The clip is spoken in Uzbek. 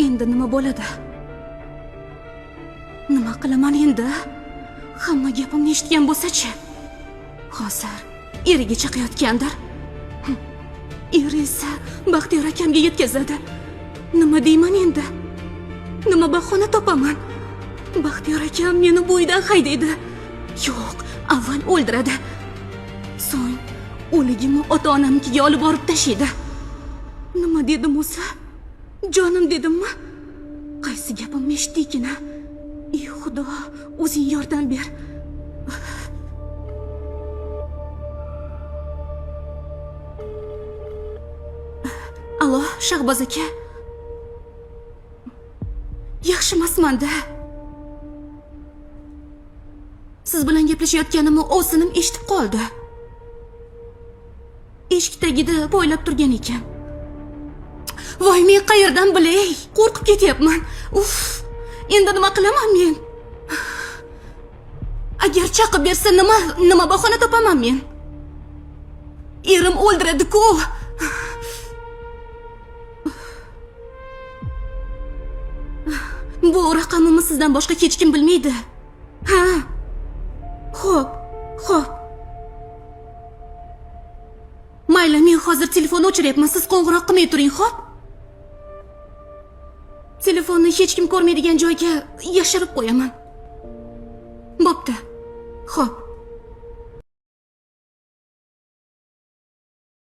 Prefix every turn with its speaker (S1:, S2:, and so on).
S1: Endi nima bo'ladi? Nima qilaman endi? Hamma gapimni eshitgan bo'lsa-chi? Hozir eriga chaqayotgandir. Eri esa Baxtiyor akamga yetkazadi. Nima deyman endi? Nima bahona topaman? Baxtiyor akam meni bu uydan haydaydi. Yo'q, avval o'ldiradi. So'ng o'ligimni ota-onamnikiga olib borib tashlaydi. Nima dedim o'zi? Jonim dedimmi? Qaysi gapimni eshitdikina? Ey Xudo, o'zing yordam ber. Alo, Shahboz aka. Yaxshi emasman-da. Siz bilan gaplashayotganimni ovsinim eshitib qoldi. Eshik tagida poylab turgan ekan. Voy, men qayerdan bilay? Qo'rqib ketyapman. Uf, endi nima qilaman men? Agar chaqib bersa nima bahona topaman men? Erim o'ldiradi-ku. Bu raqamimni sizdan boshqa hech kim bilmaydi. Ha. Xo'p, xo'p. Mayli, men hozir telefonni o'chiryapman. Siz qo'ng'iroq qilmay turing, xo'p? Telefonni hech kim ko'rmaydigan joyga yashirib qo'yaman. Bo'pti. Xo'p.